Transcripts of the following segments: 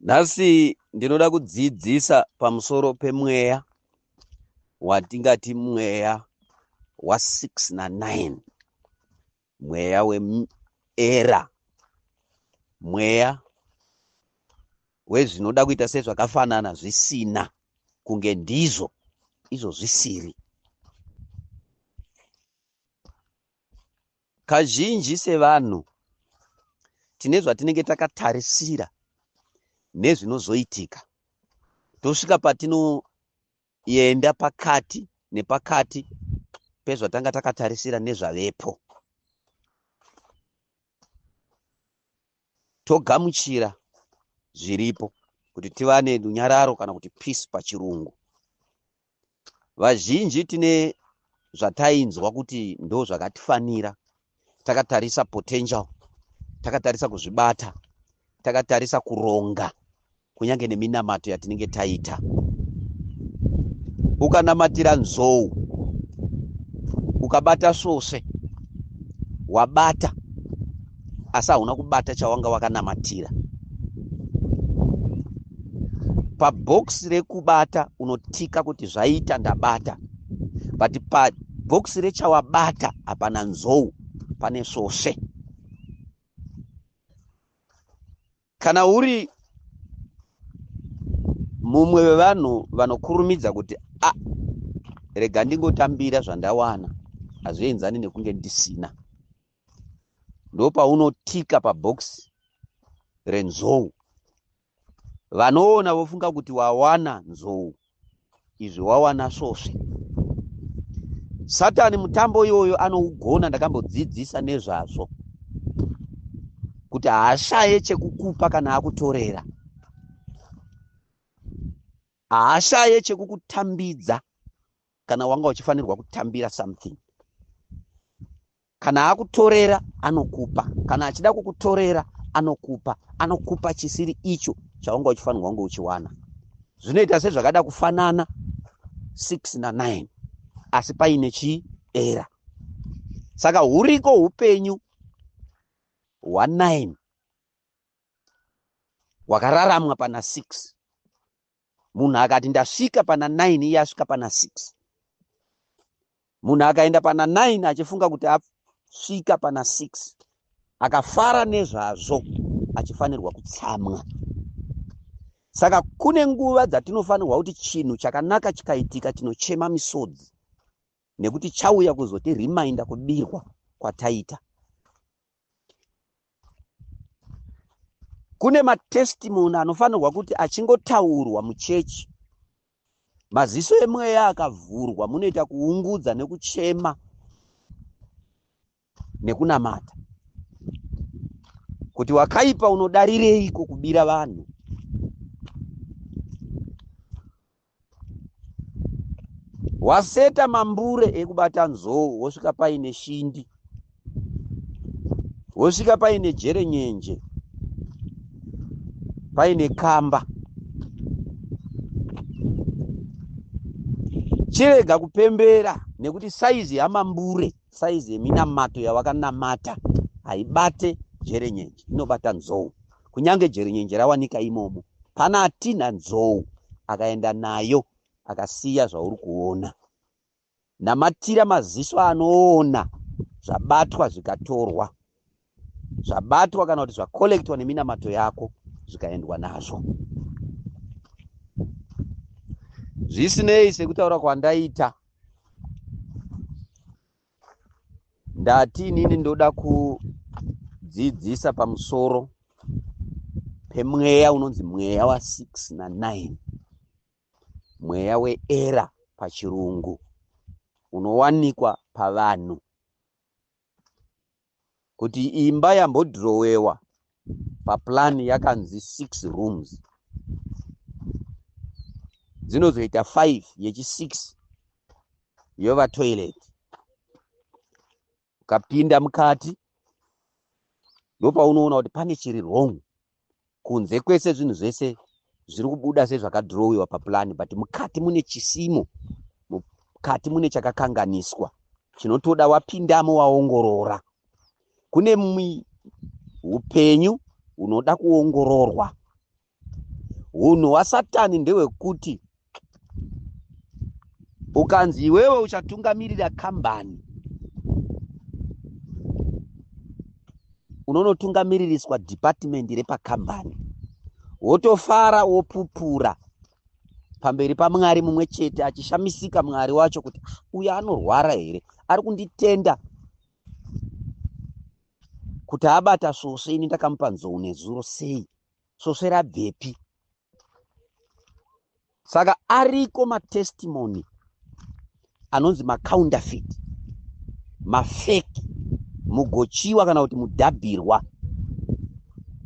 Nhasi ndinoda kudzidzisa pamusoro pemweya watingati mweya wa6 na9, mweya weera, mweya wezvinoda kuita sezvakafanana zvisina kunge ndizvo izvo zvisiri. Kazhinji sevanhu tine zvatinenge takatarisira nezvinozoitika, tosvika patinoenda pakati nepakati pezvatanga takatarisira nezvavepo, togamuchira zviripo kuti tivane runyararo kana kuti peace pachirungu. Vazhinji tine zvatainzwa kuti ndo zvakatifanira, takatarisa potential, takatarisa kuzvibata, takatarisa kuronga kunyange neminamato yatinenge taita. Ukanamatira nzou ukabata svosve, wabata asi hauna kubata chawanga wakanamatira. Pabhokisi rekubata unotika kuti zvaita ndabata, but pabhokisi rechawabata hapana nzou, pane svosve. Kana uri mumwe wevanhu vanokurumidza kuti a ah, rega ndingotambira zvandawana, hazvienzani nekunge ndisina, ndopaunotika pabhokisi renzou. Vanoona vofunga kuti wawana nzou, izvi wawana svosve. Satani mutambo iwoyo anougona, ndakambodzidzisa nezvazvo kuti haashaye chekukupa kana akutorera, haashaye chekukutambidza kana wanga uchifanirwa kutambira something. Kana akutorera anokupa, kana achida kukutorera anokupa, anokupa chisiri icho chawanga uchifanirwa kunge uchiwana. Zvinoita sezvakada kufanana 6 na9 asi paine chiera. Saka huriko upenyu hwa9 hwakararamwa pana 6. Munhu akati ndasvika pana 9 iye asvika pana 6. Munhu akaenda pana 9 achifunga kuti asvika pana 6, akafara nezvazvo achifanirwa kutsamwa. Saka kune nguva dzatinofanirwa kuti chinhu chakanaka chikaitika tinochema misodzi nekuti chauya kuzotirimainda kubirwa kwataita. Kune matestimoni anofanirwa kuti achingotaurwa muchechi, maziso emweya akavhurwa, munoita kuungudza nekuchema nekunamata kuti wakaipa unodarireiko kubira vanhu. Waseta mambure ekubata nzou, wosvika paine shindi, wosvika paine jerenyenje, paine kamba. Chirega kupembera nekuti saizi yamambure, saizi yeminamato yawakanamata haibate jerenyenje, inobata nzou. Kunyange jerenyenje rawanika imomo, pana atinha nzou akaenda nayo akasiya zvauri kuona. Namatira maziso anoona zvabatwa zvikatorwa, zvabatwa kana kuti zvakolektwa neminamato yako zvikaendwa nazvo. Zvisinei, sekutaura kwandaita, Ndati inini ndoda kudzidzisa pamusoro pemweya unonzi mweya wa6 na9, mweya weera pachirungu, unowanikwa pavanhu. Kuti imba yambodhirowewa paplan yakanzi 6 rooms, dzinozoita 5, yechi6 yova toilet. Ukapinda mukati ndopaunoona kuti pane chiri wrong. Kunze kwese zvinhu zvese zviri kubuda sezvakadhirowiwa paplan, but mukati mune chisimo, mukati mune chakakanganiswa chinotoda wapindamo waongorora. Kune upenyu hunoda kuongororwa. Hunhu hwaSatani ndehwekuti ukanzi iwewe uchatungamirira kambani, unonotungamiririswa department repakambani, wotofara wopupura pamberi paMwari mumwe chete, achishamisika Mwari wacho kuti ah, uyo anorwara here ari kunditenda kuti abata svosve, ini ndakamupa nzou nezuro, sei svosve rabvepi? Saka ariko matestimony anonzi macounterfeit, mafeki, mugochiwa kana kuti mudhabhirwa,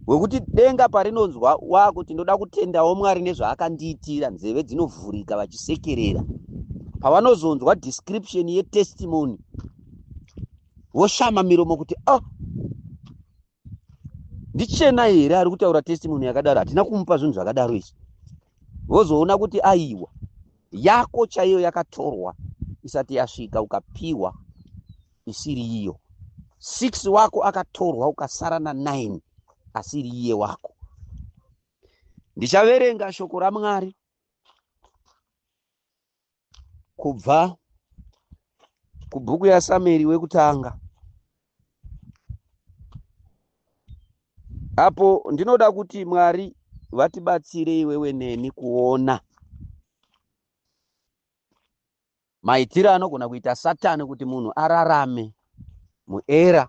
wekuti denga parinonzwa wakuti ndoda kutendawo Mwari nezvaakandiitira, nzeve dzinovhurika vachisekerera. Pavanozonzwa description yetestimony voshama miromo kuti oh, ndichenai here ari kutaura testimony yakadaro? Hatina kumupa zvinhu zvakadaro izvi. Vozoona kuti aiwa, yako chaiyo yakatorwa isati yasvika, ukapiwa isiri iyo. 6 wako akatorwa, ukasara na9 asiri iye wako. Ndichaverenga shoko raMwari kubva kubhuku yaSamueri wekutanga. Apo ndinoda kuti Mwari vatibatsire iwewe neni kuona maitiro anogona kuita Satani kuti munhu ararame muera,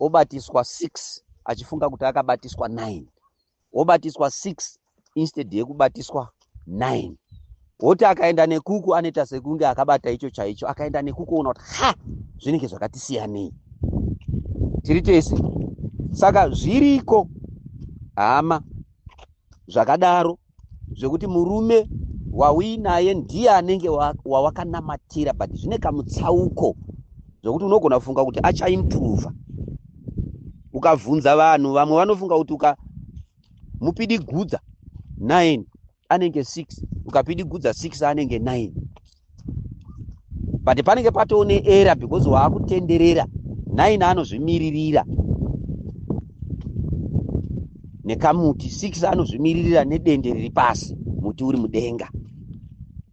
obatiswa 6 achifunga kuti akabatiswa 9, wobatiswa 6 instead yekubatiswa 9, woti akaenda nekuku anoita sekunge akabata icho chaicho, akaenda nekuku ona kuti ha, zvinenge zvakati siyanei, tiri tese. Saka zviriko hama zvakadaro zvekuti murume wauinaye ndiye anenge wawakanamatira, but zvine kamutsauko zvekuti unogona kufunga kuti achaimprova. Ukabvunza vanhu, vamwe vanofunga kuti ukamupidigudza 9 anenge 6, ukapidigudza 6 anenge 9, but panenge patoo neera because waakutenderera. 9 anozvimiririra nekamuti, 6 anozvimiririra nedende riri pasi, muti uri mudenga.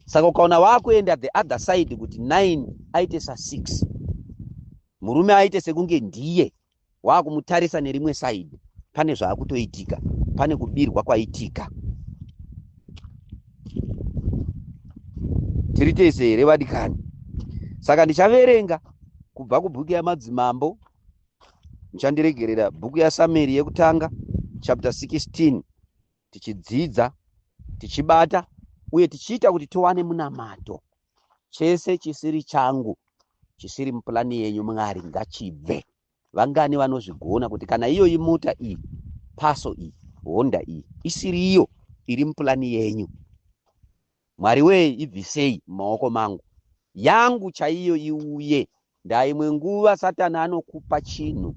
Saka ukaona waakuenda the other side kuti 9 aite sa6, murume aite sekunge ndiye, waakumutarisa nerimwe side, pane zvaakutoitika, pane kubirwa kwaitika. Tiri tese here vadikani? Saka ndichaverenga kubva kubhuku yaMadzimambo, muchandiregerera, bhuku yaSamueri yekutanga chapter 16, tichidzidza, tichibata uye tichiita kuti tiwane munamato. Chese chisiri changu, chisiri mupulani yenyu Mwari, ngachibve. Vangani vanozvigona kuti kana iyoyi mota iyi, paso iyi, Honda iyi isiriyo iri mupulani yenyu, Mwari wee, ibvisei mumaoko mangu, yangu chaiyo iuye? Ndaimwe nguva Satani anokupa chinhu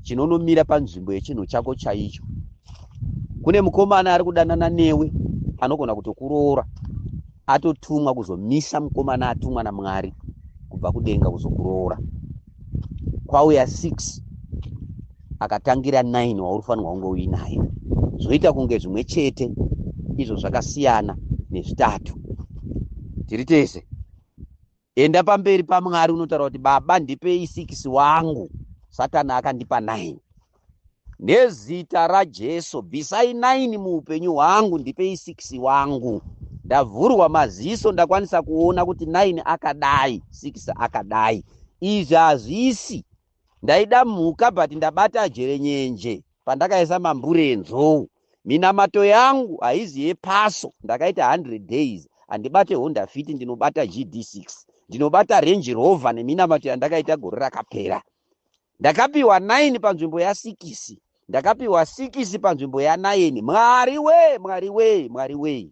chinonomira panzvimbo yechinhu chako chaicho. Kune mukomana ari kudanana newe anogona kutokuroora, atotumwa kuzomisa mukomana atumwa naMwari kubva kudenga kuzokuroora. Kwauya 6 akatangira 9 wauri fanirwa kunge uinaye, zvoita kunge zvimwe chete izvo zvakasiyana nezvitatu. Tiri tese? Enda pamberi paMwari unotaura kuti, Baba, ndipei 6 wangu, Satani akandipa 9. Nezita raJesu, bvisai 9 muupenyu hwangu, ndipei 6 wangu. Ndavhurwa maziso, ndakwanisa kuona kuti 9 akadai, 6 akadai. Izvi hazvisi. Ndaida mhuka but ndabata jerenyenje pandakaisa mambure enzou. Minamato yangu haizi yepaso, ndakaita 100 days, handibate Honda Fit, ndinobata GD6, ndinobata Range Rover neminamato yandakaita gore rakapera. Ndakapiwa 9 panzvimbo ya6, ndakapiwa 6 panzvimbo ya9. Mwari we, Mwari we, Mwari we,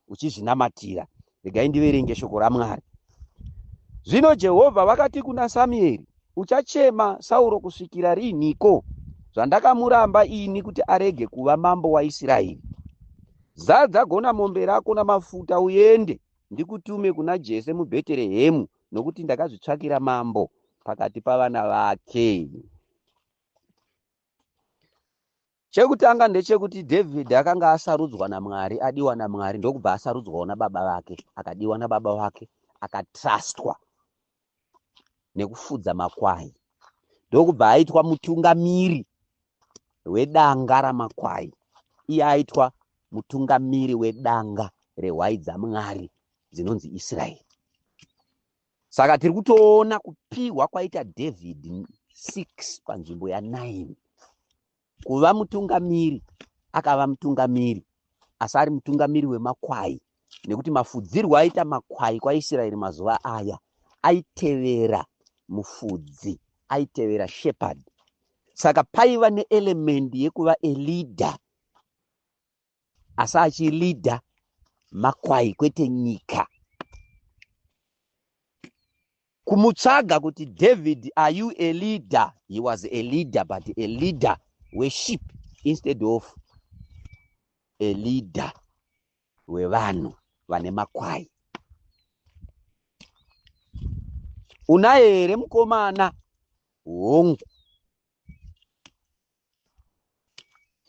uchizvinamatira. Regai ndiverenge shoko raMwari. Zvino Jehovha vakati kuna Samueri, Uchachema Sauro kusvikira riiniko, zvandakamuramba ini kuti arege kuva mambo waIsraeri? Zadza gonamombe rako namafuta uende, ndikutume kuna Jese muBheterehemu, nokuti ndakazvitsvakira mambo pakati pavana vake. Chekutanga ndechekuti David akanga asarudzwa naMwari, adiwa naMwari, ndokubva asarudzwawo nababa vake, akadiwa nababa vake, akatrustwa nekufudza makwai, ndokubva aitwa mutungamiri wedanga ramakwai. Iye aitwa mutungamiri wedanga rehwai dzaMwari dzinonzi Israeri. Saka tiri kutoona kupiwa kwaita David 6 panzvimbo ya9 kuva mutungamiri. Akava mutungamiri, asi ari mutungamiri wemakwai, nekuti mafudzirwo aita makwai kwaIsraeri mazuva aya aitevera mufudzi, aitevera shepherd. Saka paiva neelement yekuva a leader, asi achileader makwai kwete nyika. Kumutsvaga kuti David, are you a leader? He was a leader, but a leader wesheep instead of a leader wevanhu vane makwai. Unaye here mukomana? Hongu.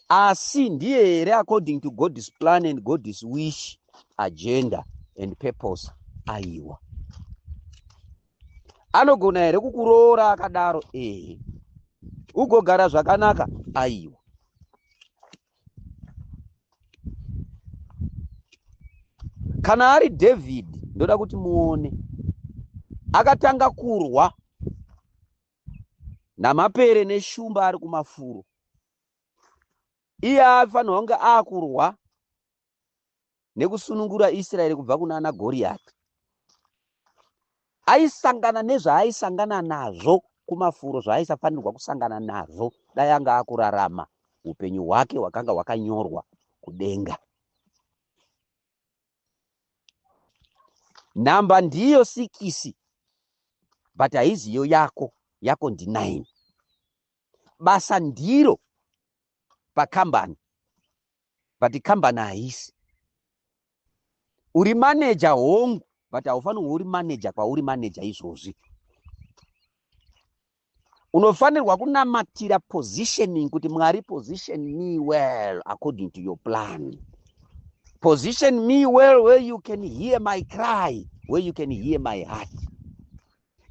Asi ndiye here according to God's plan and God's wish, agenda and purpose? Aiwa. Anogona here kukuroora akadaro? Ehe. Ugogara zvakanaka? Aiwa. Kana ari David, ndoda kuti muone, akatanga kurwa namapere neshumba ari kumafuro. Iye aifanirwa kunge akurwa nekusunungura Israeri kubva kuna ana Goriati. Aisangana nezvaaisangana nazvo kumafuro, zvaaisafanirwa kusangana nazvo dai anga akurarama upenyu hwake hwakanga hwakanyorwa kudenga. Nhamba ndiyo 6, but haiziyo yako, yako ndi 9. Basa ndiro pakambani, but kambani haisi. Uri manager hongu, but haufanirwi uri manager kwauri manager izvozvi. Unofanirwa kunamatira positioning, kuti Mwari, position me well according to your plan. Position me well where you can hear my cry, where you can hear my heart.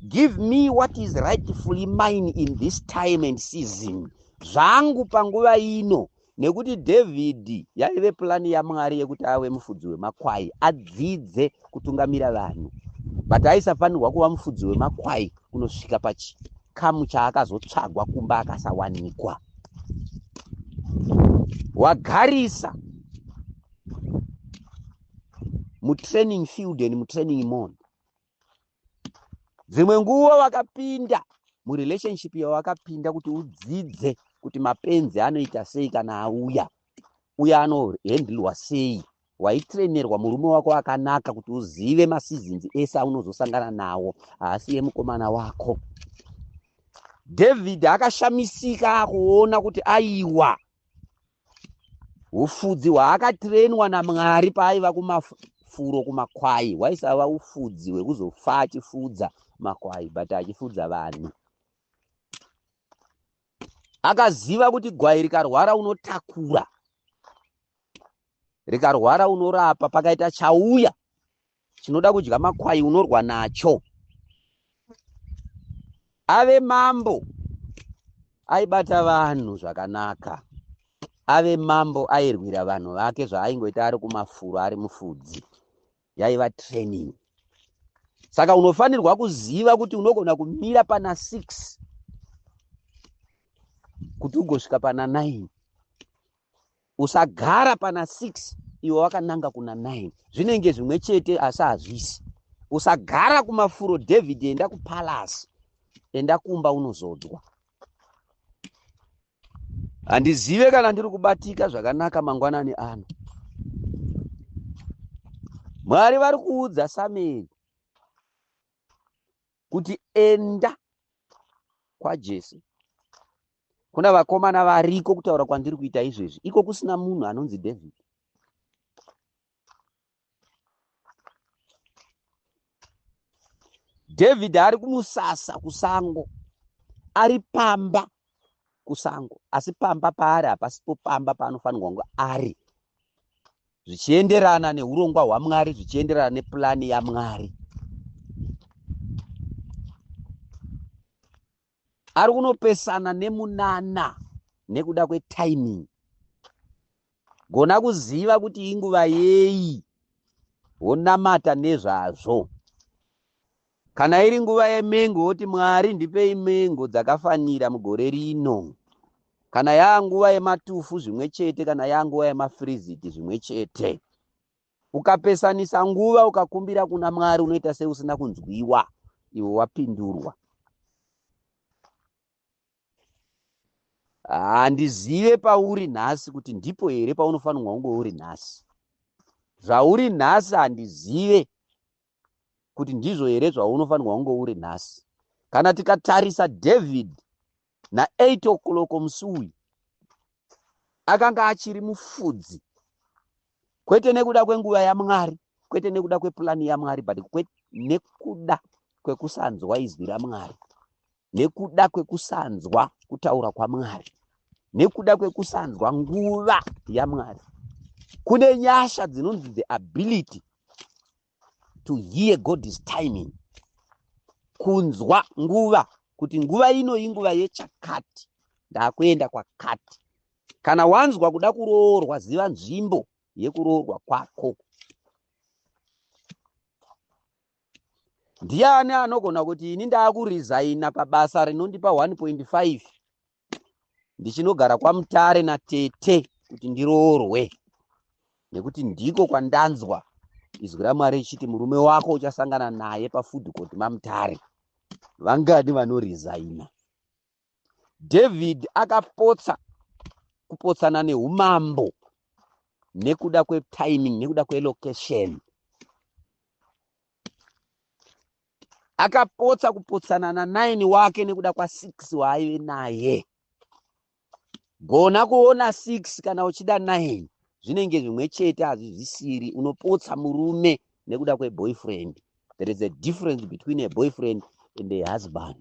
Give me what is rightfully mine in this time and season. Zvangu panguva ino, nekuti David yaive plani yaMwari yekuti ave mufudzi wemakwai, adzidze kutungamira vanhu. But aisafanirwa kuva mufudzi wemakwai kunosvika pachikamu chaakazotsvagwa kumba akasawanikwa. Wagarisa mutraining field and mutraining mode. Dzimwe nguva wakapinda murelationship yawakapinda kuti udzidze kuti mapenzi anoita sei kana auya, uye anohandlwa sei. Waitrenerwa murume wako akanaka kuti uzive maseasons ese aunozosangana nawo, haasi yemukomana wako. David akashamisika kuona kuti aiwa, ufudzi hwaakatrenwa naMwari paaiva kumafuro kumakwai hwaisava ufudzi hwekuzofa achifudza makwai, but achifudza vanhu. Akaziva kuti gwai rikarwara unotakura, rikarwara unorapa, pakaita chauya chinoda kudya makwai unorwa nacho. Ave mambo aibata vanhu zvakanaka, ave mambo airwira vanhu vake zvaaingoita ari kumafuro ari mufudzi. Yaiva training. Saka unofanirwa kuziva kuti unogona kumira pana 6 kuti ugosvika pana 9. Usagara pana 6 iwe wakananga kuna 9. Zvinenge zvimwe chete asi hazvisi. Usagara kumafuro David, enda kupalace, enda kumba unozodzwa. Handizive kana ndiri kubatika zvakanaka mangwanani ano. Mwari vari kuudza Samueri kuti enda kwaJese. Kuna vakomana variko kutaura kwandiri kuita izvezvi, iko kusina munhu anonzi David. David ari kumusasa kusango, ari pamba. kusango, asi pamba paari hapasipo pamba paanofanirwa kunge ari, zvichienderana neurongwa hwaMwari, zvichienderana nepulani yaMwari. Ari kunopesana nemunana nekuda kwetiming. Gona kuziva kuti inguva yei, wonamata nezvazvo. Kana iri nguva yemengo, woti Mwari ndipei mengo dzakafanira mugore rino. Kana yaanguva yematufu zvimwe chete, kana yaanguva yemafiriziti zvimwe chete. Ukapesanisa nguva ukakumbira kuna Mwari, unoita seusina kunzwiwa, iwe wapindurwa. Handizive pauri nhasi kuti ndipo here paunofanirwa kunge uri nhasi. Zvauri nhasi handizive kuti ndizvo here zvaunofanirwa kunge uri nhasi. Kana tikatarisa David na8 o'clock musi uyu, akanga achiri mufudzi, kwete nekuda kwenguva yaMwari, kwete nekuda kwepulani yaMwari, but nekuda kwekusanzwa izwi raMwari, nekuda kwekusanzwa kutaura kwaMwari, nekuda kwekusanzwa nguva yaMwari. Kune nyasha dzinonzi the ability to hear God's timing, kunzwa nguva kuti nguva ino inguva yechakati, ndakuenda kwakati. Kana wanzwa kuda kuroorwa, ziva nzvimbo yekuroorwa kwako. Ndiani anogona kuti ini ndakurizaina pabasa rinondipa 1.5 ndichinogara kwaMutare natete kuti ndiroorwe, nekuti ndiko kwandanzwa izwi raMwari richiti murume wako uchasangana naye pafood court maMutare? Vangani vanorizaina? David akapotsa kupotsana neumambo nekuda kwetiming, nekuda kwelocation. Akapotsa kupotsana na9 wake nekuda kwa6 waaive naye. Gona kuona 6 kana uchida 9, zvinenge zvimwe chete, hazvizvisiri. Unopotsa murume nekuda kweboyfriend. There is a difference between a boyfriend and a husband.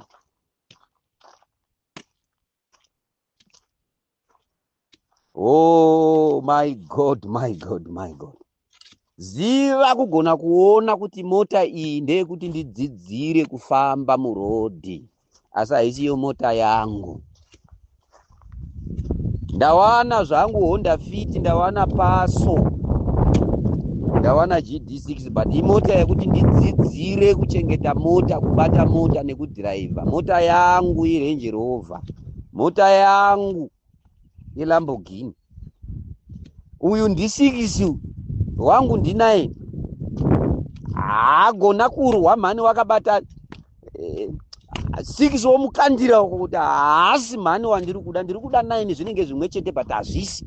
Oh my God, my God, my God. Ziva kugona kuona kuti mota iyi ndeyekuti ndidzidzire kufamba murodhi, asi haisiyo mota yangu. Ndawana zvangu Honda Fit, ndawana Paso, ndawana GD6, but imota yekuti ndidzidzire kuchengeta mota, kubata mota nekudhiraivha. Mota yangu iRange Rover, mota yangu iLamborghini. Uyu ndi6 wangu, ndi9. Haagona kurwa mhani, wakabata 6 womukandira uko kuti haasi mhani wandiri kuda, ndiri kuda 9. Zvinenge zvimwe chete but hazvisi.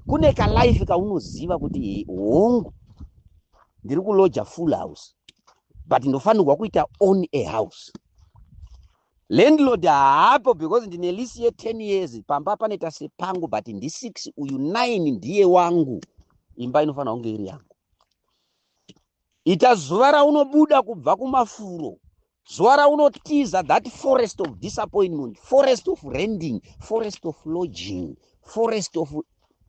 Kune kalife kaunoziva kuti hongu, ndiri kuloja full house, but ndofanirwa kuita own a house. Landlord haapo because ndine lease ye10 years. Pamba panoita sepangu, but ndi6 uyu, 9 ndiye wangu. Imba inofanira kunge iri yangu. Ita zuva raunobuda kubva kumafuro, zuva raunotiza that forest of disappointment, forest of rending, forest of lodging, forest of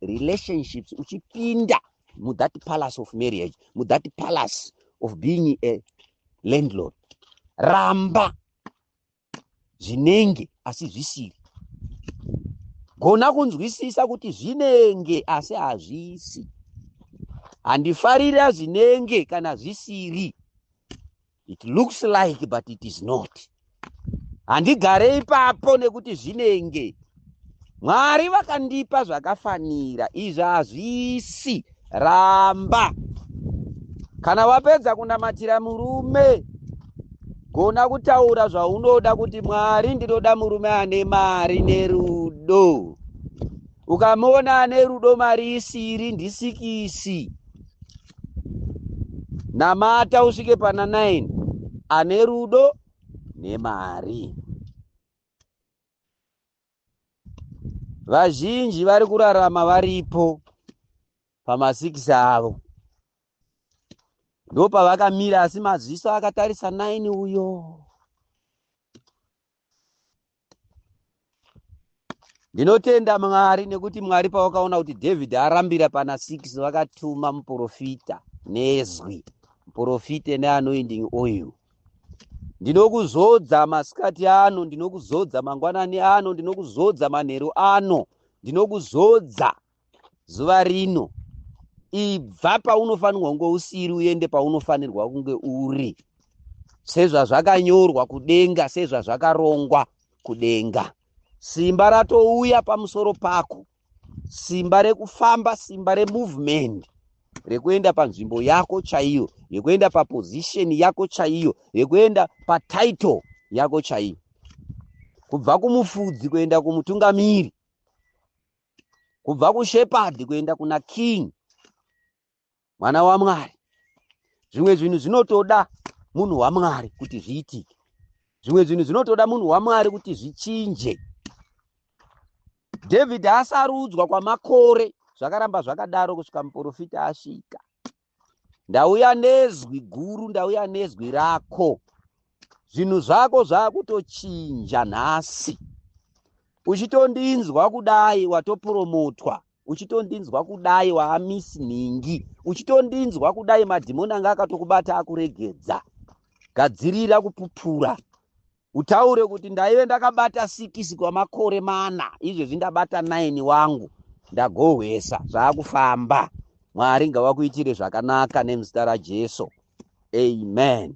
relationships, uchipinda muthat palace of marriage, muthat palace of being a landlord. Ramba zvinenge asi zvisiri. Gona kunzwisisa kuti zvinenge asi hazvisi. Handifarira zvinenge kana zvisiri. It looks like but it is not. Handigare ipapo nekuti zvinenge. Mwari vakandipa zvakafanira, izvi hazvisi. Ramba. Kana wapedza kunamatira murume, gona kutaura zvaunoda kuti Mwari, ndinoda murume ane mari nerudo. Ukamuona ane rudo, mari isiri, ndi6. Namata usvike pana 9 ane rudo nemari. Vazhinji vari kurarama varipo pama6 avo, ndo pavakamira, asi maziso akatarisa 9 uyo. Ndinotenda Mwari nekuti Mwari pavakaona kuti David arambira pana 6 vakatuma muprofita nezwi, muprofita neanointing oil. Ndinokuzodza masikati ano, ndinokuzodza mangwanani ano, ndinokuzodza manheru ano, ndinokuzodza zuva rino. Ibva paunofanirwa kunge usiri uende paunofanirwa kunge uri, sezvazvakanyorwa kudenga, sezvazvakarongwa kudenga. Simba ratouya pamusoro pako, simba rekufamba, simba removement, rekuenda panzvimbo yako chaiyo, yekuenda paposition yako chaiyo, yekuenda patitle yako chaiyo, kubva kumufudzi kuenda kumutungamiri, kubva kushepherd kuenda kuna king, mwana waMwari. Zvimwe zvinhu zvinotoda munhu waMwari kuti zviitike, zvimwe zvinhu zvinotoda munhu waMwari kuti zvichinje. David asarudzwa kwamakore, zvakaramba zvakadaro kusvika muprofita asvika. Ndauya nezwi guru, ndauya nezwi rako. Zvinhu zvako zvakutochinja nhasi. Uchitondinzwa kudai watopromotwa, uchitondinzwa kudai waamisi nhingi, uchitondinzwa kudai madhimoni anga akatokubata akuregedza. Gadzirira kupupura, utaure kuti ndaive ndakabata 6 kwamakore 4, izvezvi ndabata 9 wangu, ndagohwesa, zvaakufamba. Mwari ngavakuitire zvakanaka nemuzita raJesu, amen.